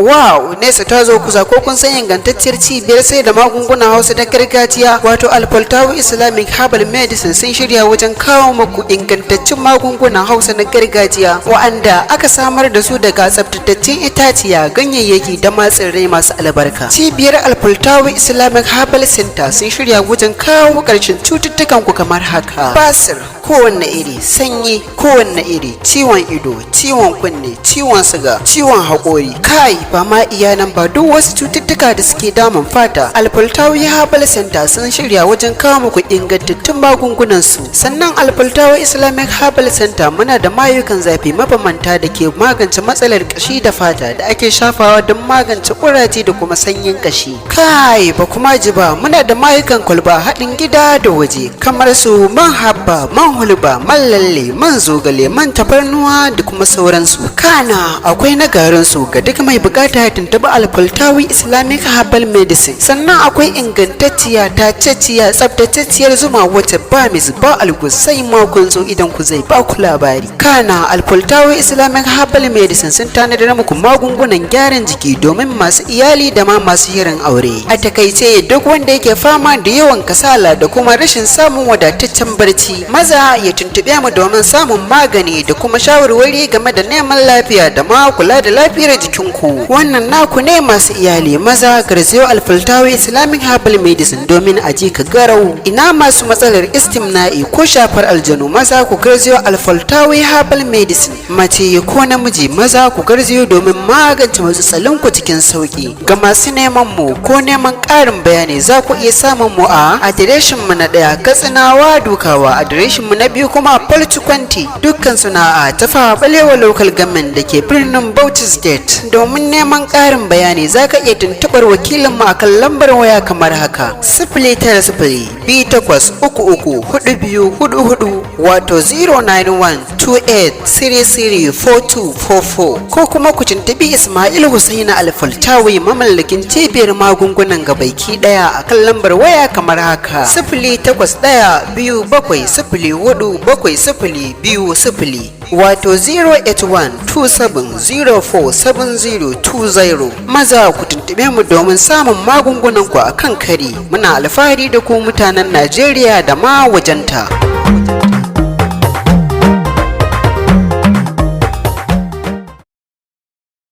Wow, nesa ta zo kusa. Ko kun san ingantacciyar cibiyar sai da magungunan Hausa na gargajiya, wato Alfaltawu Islamic Herbal Medicine, sun shirya wajen kawo muku ingantaccen magungunan Hausa na gargajiya wa'anda aka samar da su daga tsabtataccen itaciya, ganyayyaki da ma tsirrai masu albarka. Cibiyar Alfaltawu Islamic Herbal Center sun shirya wajen kawo ƙarshen cututtukan ku kamar haka: basir kowanne iri, sanyi kowanne iri, ciwon ido, ciwon kunne, ciwon siga, ciwon haƙori. Kai, ba ma iya nan ba, duk wasu cututtuka da suke damun fata, Alfaltawi Herbal Center sun shirya wajen kawo muku ingantattun magungunan su. Sannan Alfaltawi Islamic Herbal Center muna da mayukan zafi mabambanta da ke magance matsalar kashi da fata, da ake shafawa don magance kuraje da kuma sanyin kashi. Kai, ba kuma ji ba, muna da mayukan kwalba haɗin gida da waje, kamar su man habba, man hulba, man lalle, man zogale, man tafarnuwa da kuma sauransu. Kana akwai na garin su ga duk mai bukata ya tuntuɓi Alfaltawi Islamic Herbal Medicine. Sannan akwai ingantacciya, tacecciya, tsabtatacciyar zuma wacce ba mis ba algus, sai ma kun zo idan ku zai ba ku labari. Kana Alfaltawi Islamic Herbal Medicine sun tanadar muku magungunan gyaran jiki domin masu iyali da ma masu hirin aure. A takaice, duk wanda yake fama da yawan kasala da kuma rashin samun wadataccen barci, maza ya tuntuɓe mu domin samun magani da kuma shawarwari game da neman lafiya da ma kula da lafiyar jikinku. Wannan naku ne. Masu iyali maza, garzayo Alfaltawi Islamic Herbal Medicine domin a ji ka garau. Ina masu matsalar istimna'i ko shafar aljanu, maza ku garzayo Alfaltawi Herbal Medicine. Mace ko namiji, maza ku garzayo domin magance matsalolin ku cikin sauki. Ga masu neman mu ko neman ƙarin bayani, za ku iya samun mu a adireshin mu na ɗaya, Katsinawa Dukawa, adireshin mu na biyu kuma Falcikwanti, dukkan suna a Tafawa Balewa Local Government da ke birnin Bauchi State. Domin neman ƙarin bayani, za ka iya tuntuɓar wakilin mu akan lambar waya kamar haka: 09028334244, wato 09128334244, ko kuma ku tuntuɓi Ismail Husaina Alfaltawi, mamallakin cibiyar magungunan gabaki ɗaya, akan lambar waya kamar haka: 08127047020, wato 08127047020. Maza ku tuntuɓe mu domin samun magungunan ku a kan kari. Muna alfahari da ku mutanen Najeriya da ma wajenta.